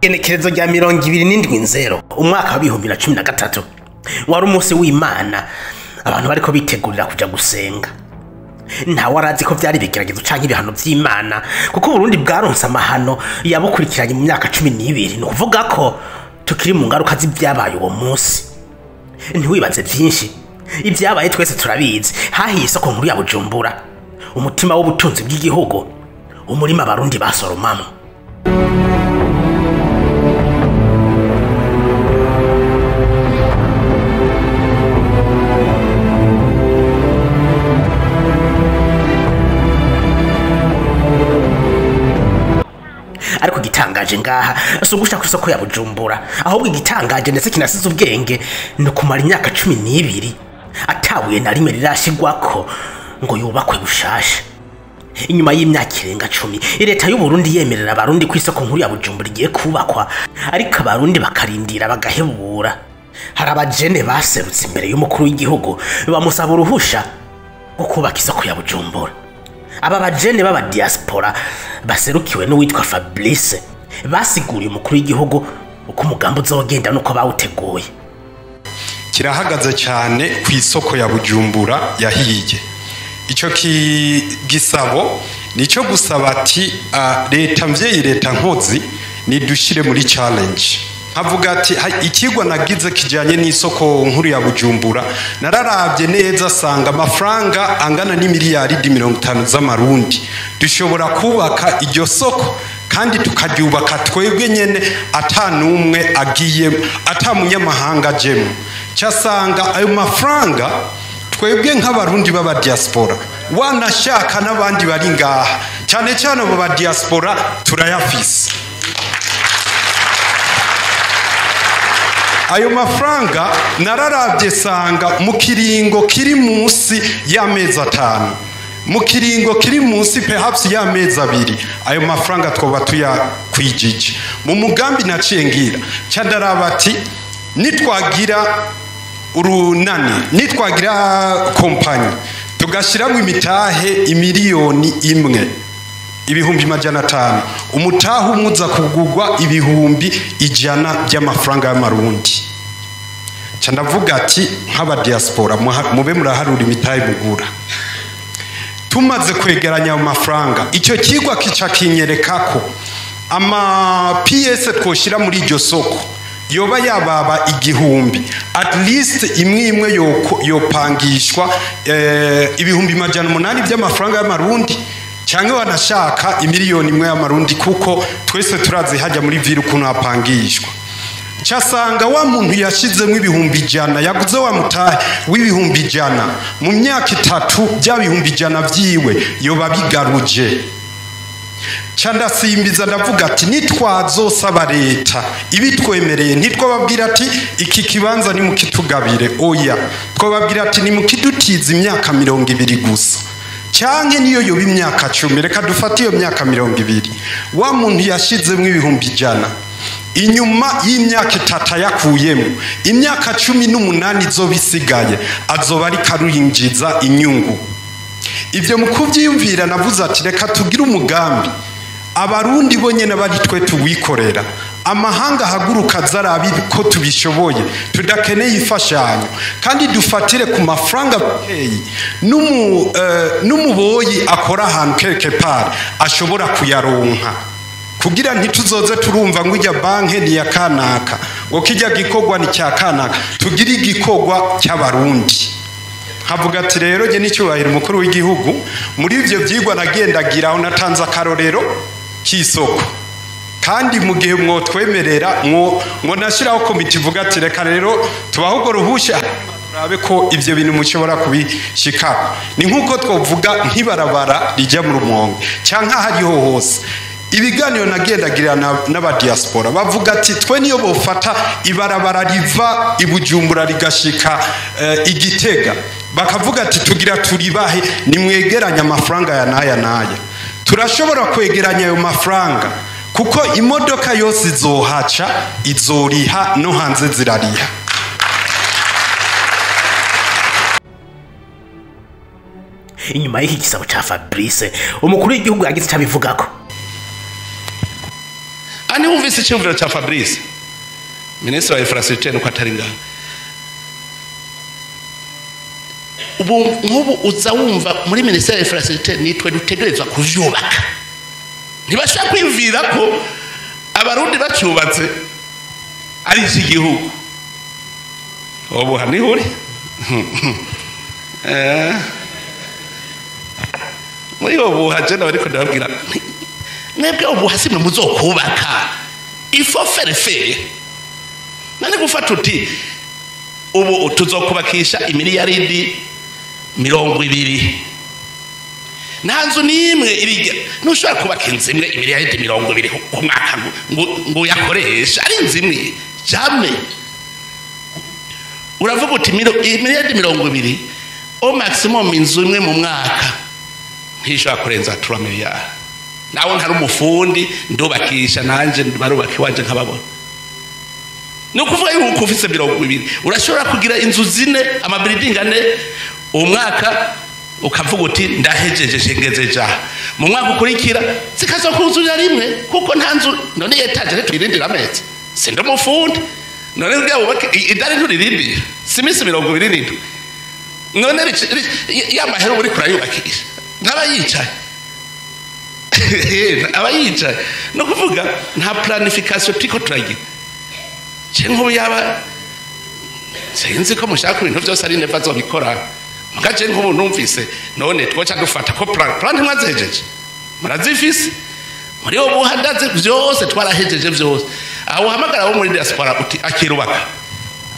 Igenekerezo rya 27 umwaka wa 2013 wari umunsi w'Imana, abantu bariko bitegurira kuja gusenga. Ntawe arazi ko vyari ibigeragezo canke ibihano vy'Imana, kuko Burundi bwaronse amahano yabukurikiranye mu myaka 12. Ni ukuvuga ko tukiri mu ngaruka z'ivyabaye uwo munsi. Ntiwibaze vyinshi, ivyabaye twese turabizi. Hahiye isoko nkuru ya Bujumbura, umutima w'ubutunzi bw'igihugu, umurima abarundi basoromamwo. Ariko igitangaje ngaha si ugusha ku isoko ya Bujumbura, ahubwo igitangaje ndetse kinasize ubwenge ni ukumara imyaka 12 atabuye na rimwe rirashigwako ngo yubakwe bushasha. Inyuma y'imyaka irenga 10 leta y'u Burundi yemerera abarundi ku isoko nkuru ya Bujumbura igiye kubakwa, ariko abarundi bakarindira bagahebura. Hari abajene baserutse imbere y'umukuru w'igihugu bamusaba uruhusha rwo kubaka isoko ya Bujumbura. Aba bajene b'aba diaspora baserukiwe n'uwitwa Fabrice basiguriye umukuru w'igihugu uko umugambi uzogenda nuko bawuteguye. Kirahagaze cyane ku isoko ya Bujumbura yahiye. Ico gisabo nico gusaba ati leta mvyeyi, leta nkozi nidushire muri challenge. Nkavuga ati ikigwa nagize kijanye n'isoko nkuru ya Bujumbura, nararavye neza sanga amafaranga angana n'imiliyaridi 50 z'amarundi dushobora kubaka iryo soko, kandi tukaryubaka twebwe nyene ata numwe agiye, ata munyamahanga ajemwo. Casanga ayo mafaranga twebwe nk'abarundi b'aba diaspora wanashaka n'abandi bari ngaha, cyane cyane abo ba diaspora turayafise. Ayo mafaranga nararavye sanga mu kiringo kiri munsi y'amezi 5, mu kiringo kiri munsi perhaps y'amezi 2, ayo mafaranga twoba tuyakwijije. Mu mugambi naciye ngira candaraba ati nitwagira urunani, nitwagira kompanyi tugashiramwo imitahe imiliyoni 1 500,000, umutahe umuza kugugwa 100,000 by'amafaranga y'amarundi. Ca ndavuga ati nk'aba diaspora mube muraharura imitahe mugura. Tumaze kwegeranya ayo mafaranga, icyo kigwa kica kinyereka ko ama PS twoshira muri iryo soko yoba yababa 1000, at least imwe imwe yopangishwa 800,000 by'amafaranga y'amarundi, cyangwa wanashaka imiliyoni 1 y'amarundi, kuko twese turazi hajya muri ville ukuntu hapangishwa. Casanga wa muntu yashizemo 100,000 yaguze wa mutahe w'100,000 mu myaka 3 bya 100,000 vyiwe yoba bigaruje. Candasimbiza ndavuga ati nitwazosaba leta ibitwemereye, ntitwababwira ati iki kibanza ni mukitugabire, oya, twababwira ati ni mukidutiza imyaka 20 gusa, canke niyo yoba imyaka 10, reka dufate iyo myaka 20. Wa muntu yashizemo 100,000 inyuma y'imyaka 3 yakuyemo, imyaka 18 izobisigaye azoba ari karurinjiza inyungu. Ivyo mu kuvyiyumvira navuze ati reka tugire umugambi abarundi bonyene bari twe tuwikorera, amahanga haguruka zarabi ko tubishoboye, tudakeneye ifashanyo, kandi dufatire ku mafaranga peyi n'umuboyi akora ahantu quelque part ashobora kuyaronka, kugira ntituzoze turumva ngo ijya banke ni ya kanaka, ngo kijya gikorwa ni cya kanaka, tugire igikorwa cy'abarundi. Nkavuga ati rero je n'icyubahiro umukuru w'igihugu, muri ivyo vyigwa nagendagira aho natanze akarorero k'isoko, kandi mu gihe mwotwemerera mwo nashiraho komite ivuga ati reka rero tubaho urwo ruhusha turabe ko ivyo bintu mushobora kubishikako. Ni nkuko twovuga nk'ibarabara rijya mu Rumonge canke ahariho hose. Ibiganiro nagendagira n'aba diaspora bavuga ati twe niyo bofata ibarabara riva i Bujumbura rigashika Igitega, bakavuga ati tugira turibahe, nimwegeranya amafaranga ya naya naya. Turashobora kwegeranya ayo mafaranga kuko imodoka yose izohaca izoriha no hanze zirariha. Inyuma y'iki gisabo ca Fabrice, umukuru w'igihugu yagize ico abivugako. Ani wumvise icyumviro cya Fabrice, minisitiri wa infrastructure, nuko atari ngaha. Ubu nk'ubu uza wumva muri minisiteri ya infrastructure nitwe dutegerezwa kuvyubaka. Ntibashobora kwiyumvira ko Abarundi bacubatse ari iki gihugu. Ubu niho uri muri ubu hajena bariko ndababwira, mwebwe ubu hasi mwe muzokubaka, il faut faire faire. Nane gufata uti ubu tuzokubakisha imiliyaridi 20, nta nzu n'imwe irigera. Ntushobora kubaka inzu imwe imiliyaridi 20 ku mwaka ngo uyakoreshe ari inzu imwe, jamais. Uravuga uti imiliyaridi 20, au maximum inzu imwe mu mwaka ntishobora kurenza 3 miliyari. Nawe ntari umufundi, ndubakisha nanje, barubaka iwanje nkababona. Ni ukuvuga yuko ufise 20 urashobora kugira inzu zine, ama building ane umwaka, ukavuga uti ndahejeje, shengeze ja mu mwaka ukurikira zikazokuzurira rimwe, kuko nta nzu. None étage tuyirindira amezi? Sindi umufundi. None kugira wubake idari nturirindira, si iminsi 27? None ya mahera uba uriko urayubakisha, ntaba yicaye, aba yicaye. Ni ukuvuga nta planification turiko turagira. Je nk'ubu yaba sinzi ko mushaka ibintu byose ari neva azobikora, muga je nk'ubu numvise none twoca dufata ko plan mwazihejeje, murazifise muri ubu buhagaze byose, twarahejeje byose. Aho uhamagara abo muri diaspora uti akirubaka,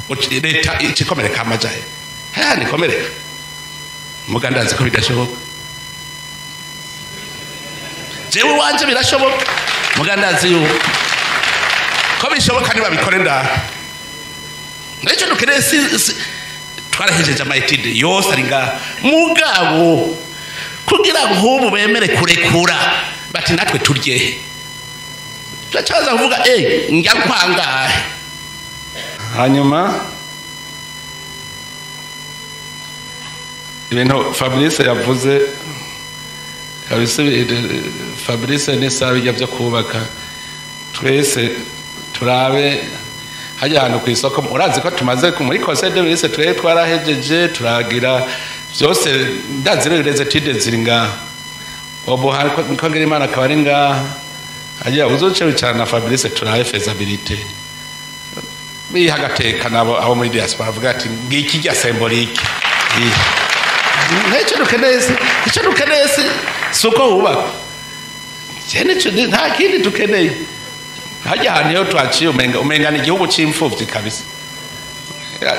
uti leta ikikomereka amajahe haya nikomereka, muga ndazi ko bidashoboka. Jewe wanje birashoboka, muga ndazi yuko ko bishoboka nibabikore. Ndaha nicyo dukeneye. Si twarahejeje ama études yose ari ngaha, mugabo kugira nk'ubu bemere kurekura bati natwe turye, turacaza kuvuga njya kwangahe. Hanyuma ibintu Fabrice yavuze kabisa, Fabrice n'isaha bijya byo kubaka, twese turabe hajya ahantu ku isoko. Urazi ko tumaze muri conseil de ministre, twe twarahejeje, turagira byose. Ndazi rero les études ziri ngaha ubu, ko ngira Imana akaba ari ngaha, hajya uzoce wicarana na Fabrice, turabe faisabilité, biha agateka nabo abo muri diaspora, bavuga ati ngiki rya symbolique. Nicyo dukeneye, icyo dukeneye si uko wubaka nta kindi dukeneye. Hajya ahantu iyo twaciye umenga ni igihugu c'imfuvyi kabisa,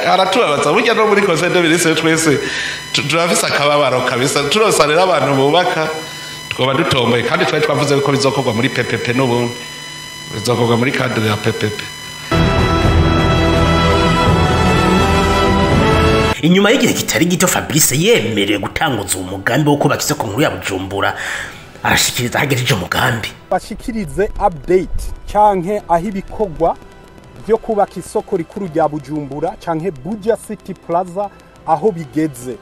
aratubabaza. Burya no muri conseil de ministre twese turafise akababaro kabisa. Turosa rero abantu bubaka, twoba dutomboye, kandi twari twavuze ko bizokorwa muri PPP, n'ubundi bizokorwa muri cadre ya PPP. Inyuma y'igihe kitari gito Fabrice yemerewe gutanguza umugambi wo kubaka isoko nkuru ya Bujumbura, arashikiriza hagejeje umugambi. Bashikirize update canke aho ibikorwa byo kubaka isoko rikuru rya Bujumbura canke Buja City Plaza aho bigeze.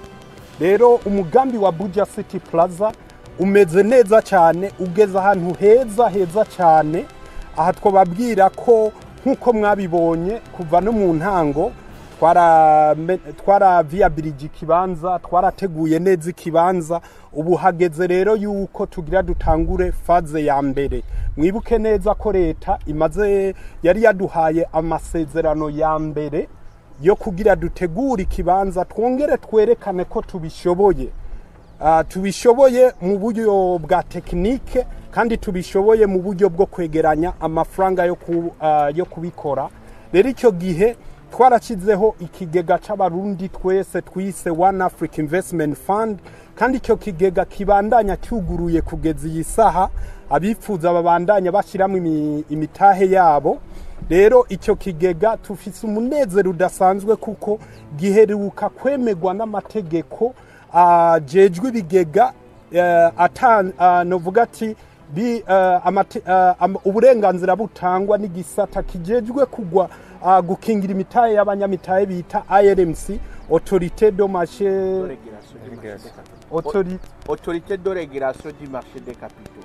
Rero umugambi wa Buja City Plaza umeze neza cyane, ugeze ahantu heza heza cyane. Aha twababwira ko nk'uko mwabibonye kuva no mu ntango, twaraviyabirije ikibanza, twarateguye neza ikibanza. Ubu hageze rero yuko tugira dutangure phase ya mbere. Mwibuke neza ko leta imaze yari yaduhaye amasezerano ya mbere yo kugira dutegure ikibanza, twongere twerekane ko tubishoboye, tubishoboye mu buryo bwa technique kandi tubishoboye mu buryo bwo kwegeranya amafaranga yo kubikora. Rero icyo gihe twarashyizeho ikigega c'Abarundi twese twise One Africa Investment Fund, kandi icyo kigega kibandanya cyuguruye kugeza iyi saha, abifuza babandanya bashyiramo imitahe yabo. Rero icyo kigega tufise umunezero udasanzwe kuko giheruka kwemerwa n'amategeko ajejwe ibigega, novuga ati uburenganzira butangwa n'igisata kijejwe kugwa gukingira imitahe y'abanyamitahe bita ARMC. Autorité de marché, Autorité de régulation du marché des capitaux.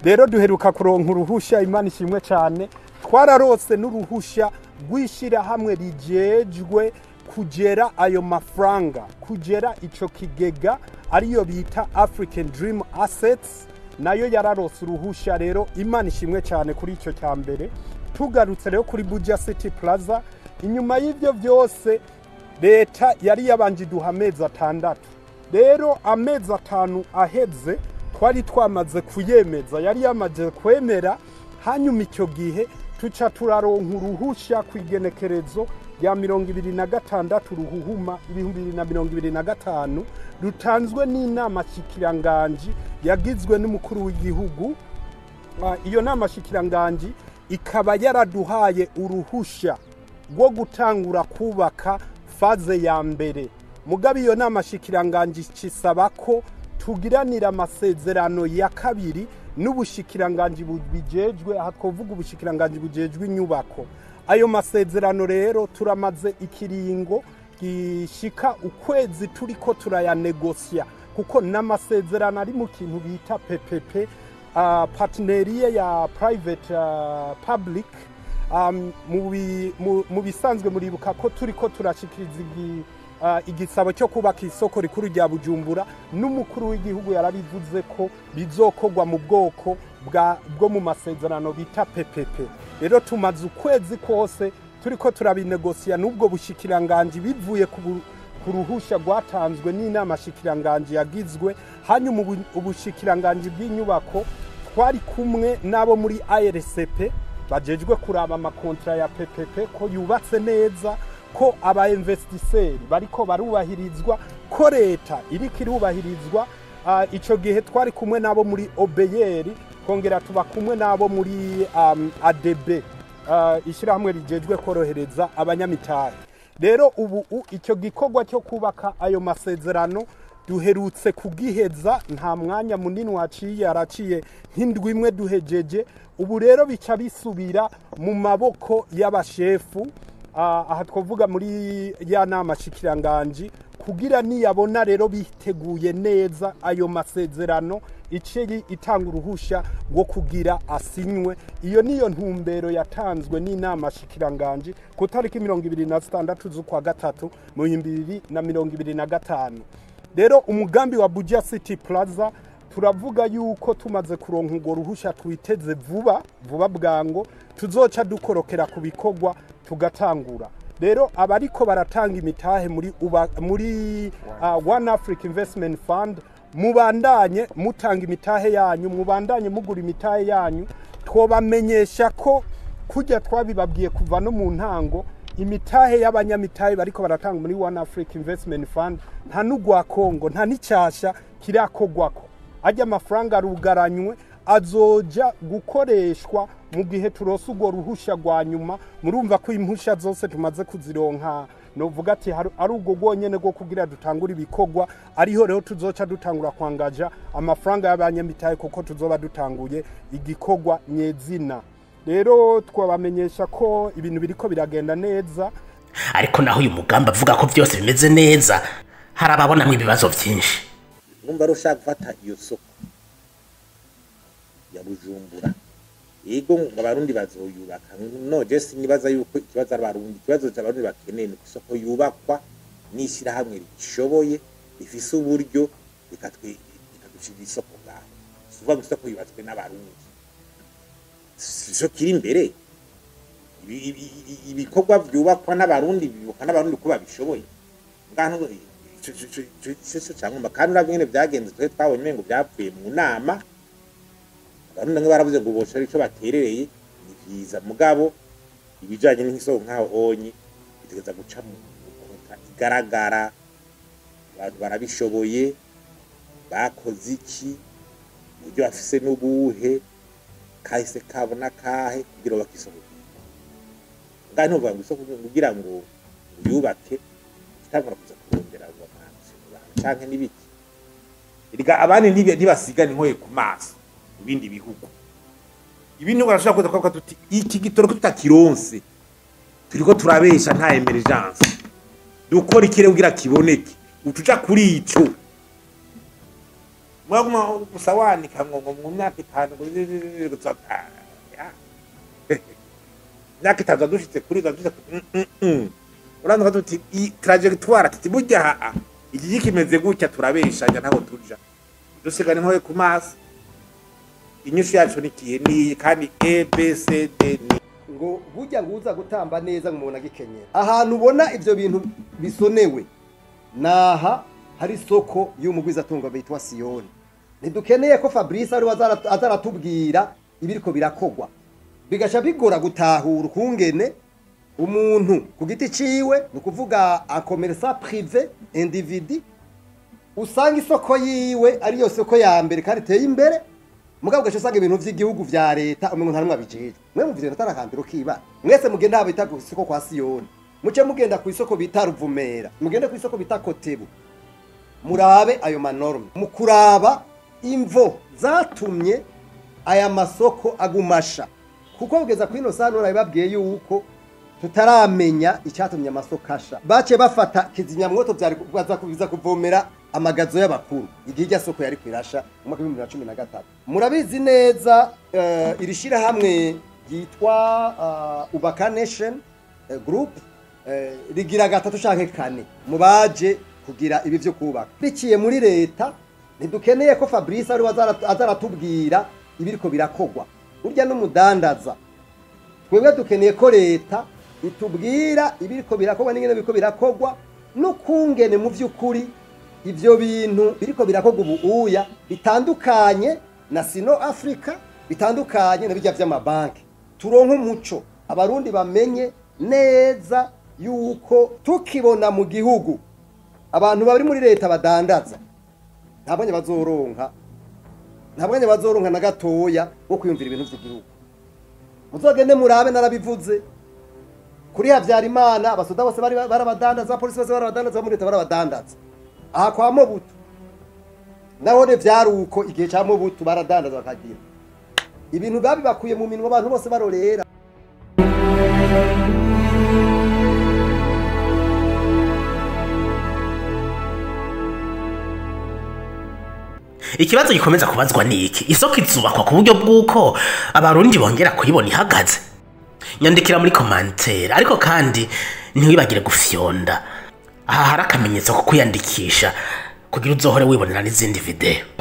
Rero duheruka kuronka uruhusha, Imana ishimwe cyane, twararose n'uruhusha rw'ishyirahamwe rijejwe kugera ayo mafaranga, kugera ico kigega, ariyo bita African Dream Assets, nayo yararose uruhusha. Rero Imana ishimwe cyane kuri icyo cya mbere. Tugarutse rero kuri Buja City Plaza, inyuma y'ibyo byose leta yari yabanje iduha amezi 6. Rero amezi 5 aheze twari twamaze kuyemeza, yari yamaze kwemera. Hanyuma icyo gihe tuca turaronka uruhusha ku igenekerezo rya 26 Ruhuhuma 2025, rutanzwe n'inama shikiranganji yagizwe n'umukuru w'igihugu. Iyo nama shikiranganji ikaba yaraduhaye uruhusha rwo gutangura kubaka phase ya mbere. Mugabe iyo nama shikiranganji cisaba ko tugiranira amasezerano ya kabiri n'ubushikiranganji bujejwe, aha twovuga ubushikiranganji bujejwe inyubako. Ayo masezerano rero turamaze ikiringo gishika ukwezi turiko turayanegosia, kuko n'amasezerano ari mu kintu bita PPP, partenariat ya private public. Mu bisanzwe muribuka ko turiko turashikiriza igisabo cyo kubaka isoko rikuru rya Bujumbura, n'umukuru w'igihugu yarabivuze ko bizokorwa mu bwoko bwo mu masezerano bita PPP. Rero tumaze ukwezi kose turiko turabinegosia n'ubwo bushikiranganji bivuye ku ruhusha rwatanzwe n'inama shikiranganji yagizwe. Hanyuma ubushikiranganji bw'inyubako twari kumwe n'abo muri ARCP bajejwe kuraba amakontra ya PPP ko yubatse neza, ko aba investisseurs bariko barubahirizwa, ko leta iriko irubahirizwa. Ico gihe twari kumwe nabo muri OBR, kongera tuba kumwe nabo muri ADB, ishyirahamwe rijejwe korohereza abanyamitari. Rero ubu icyo gikorwa cyo kubaka ayo masezerano duherutse kugiheza, nta mwanya munini waciye, araciye nk'indwi imwe duhejeje. Ubu rero bica bisubira mu maboko y'abashefu, aha twavuga muri ya nama shikiranganji, kugira niyabona rero biteguye neza ayo masezerano ice itanga uruhusha rwo kugira asinywe. Iyo niyo ntumbero yatanzwe n'inama shikiranganji ku tariki 26 z'ukwa gatatu mu 2025. Rero umugambi wa Buja City Plaza turavuga yuko tumaze kuronka urwo ruhusha twiteze vuba vuba bwango, tuzoca dukorokera ku bikorwa tugatangura. Rero abariko baratanga imitahe muri One Africa Investment Fund, mubandanye mutanga imitahe yanyu, mubandanye mugura imitahe yanyu. Twobamenyesha ko kujya twabibabwiye kuva no mu ntango, imitahe y'abanyamitahe bariko baratanga muri One Africa Investment Fund nta n'ugwa Kongo, nta n'icyasha kirakogwako. Ajya amafaranga arugaranywe azoja gukoreshwa mu gihe turose urwo ruhusha rwa nyuma. Murumva ko impusha zose tumaze kuzironka, novuga ati ari ubwo rwonyene rwo kugira dutangura ibikorwa, ariho rero tuzoca dutangura kwangaja amafaranga y'abanyamitahe kuko tuzoba dutanguye igikorwa nyezina. Rero twabamenyesha ko ibintu biriko biragenda neza. Ariko naho uyu mugambi avuga ko byose bimeze neza, hari ababonamwo ibibazo byinshi. Urumva rushaka gufata iyo soko ya Bujumbura, yego ngo abarundi bazoyubaka. No je sinibaza yuko ikibazo abarundi, ikibazo cy'abarundi bakeneye ni isoko yubakwa n'ishyirahamwe rishoboye rifise uburyo rikadushira isoko ngaho. Suva ngo isoko yubatswe n'abarundi, sico kiri imbere. Ibikorwa byubakwa n'abarundi bibukwa n'abarundi ko babishoboye. Ngaho ico cyangwa kandi uravye ingene vyagenze, twe twabonye ngo byapfuye mu nama. Abarundi nge baravuze ngo bosha ico baterereye ni vyiza, mugabo ibijanye n'isoko nkaho onye bitegeza guca mu konta igaragara. Abantu barabishoboye, bakoze iki, uburyo bafise n'ubuhe, kahise kabona kahe kugira bakisoko. Ngaho ntuvuga ngo isoko kugira ngo uyubake utangura kuza kurondera abantu canke n'ibiki. Erega abandi ntibasigana inkoye ku maso ibindi bihugu. Ibindi barashaka kuza kuvuga tuti iki gitoro tutakironse turiko turabesha, nta emergence. Dukora ikire kugira kiboneke, utuja kuri ico. Mwaguma gusa wanika ngo mu myaka 5, ngo myaka 5 dushitse kuri dushitse. Urandika tuti i trajectoire, tuti burya ha iki kimeze gutya, turabeshanya, ntaho tuja, dusigana inkoye ku maso. Inyishu yacu ni kihe? Ni kandi A B C D ni Ngo burya ngo uza gutamba neza ngo umuntu agikenyera. Ahantu ubona ivyo bintu bisonewe naha hari isoko y'umugwizatungo bitwa Siyoni. Ntidukeneye ko Fabrice ari azaratubwira ibiriko birakogwa, bigasha bigora gutahura ukungene umuntu ku giti ciwe, ni ukuvuga un commerçant privé individu, usanga isoko yiwe ariyo soko ya mbere kandi iteye imbere, mugabo ugaca usanga ibintu vy'igihugu vya leta umengo nta numwe abijejwe. Mwe muvyo natarakambiro kiba mwese mugenda bita ku isoko kwa Siyoni, muce mugenda ku isoko bita Ruvumera, mugende ku isoko bita Kotebu, murabe ayo manorme, mukuraba imvo zatumye aya masoko agumasha, kuko kugeza kwino sano nabibabwiye yuko tutaramenya icyatumye amasoko asha. Bace bafata kizimyamwoto byari baza kubiza kuvomera amagazo y'abakuru igihe irya soko yari kwirasha mu mwaka w'ibihumbi bibiri na cumi na gatatu. Murabizi neza, iri shirahamwe ryitwa Ubaka Nation Group rigira gatatu canke kane mu baje kugira ibi vyo kubaka biciye muri leta. Ntidukeneye ko Fabrice ari azaratubwira ibiriko birakogwa, urya n'umudandaza. Twebwe dukeneye ko leta itubwira ibiriko birakogwa n'ingene biriko birakogwa, n'ukungene mu vy'ukuri ivyo bintu biriko birakogwa ubu uya bitandukanye na Sino Africa, bitandukanye na bijya vy'amabanki. Turonke umuco, abarundi bamenye neza yuko tukibona mu gihugu abantu bari muri leta badandaza, ntabonye bazoronka, ntabonye bazoronka na gatoya wo kwiyumvira ibintu vy'igihugu. Muzogende murabe, narabivuze kuri Habyarimana, abasoda bose bari barabadandaza, abapolisi bose barabadandaza, muri leta barabadandaza. Aha kwa Mobutu nahone vyari uko, igihe ca Mobutu baradandaza, bakagira ibintu babibakuye mu minwe abantu bose barorera. Ikibazo gikomeza kubazwa ni iki: isoko izubakwa ku buryo bw'uko abarundi bongera kuyibona ihagaze? Nyandikira muri commentaire, ariko kandi ntiwibagire gufyonda aha hari akamenyetso ko kwiyandikisha kugira uzohore wibonera n'izindi video.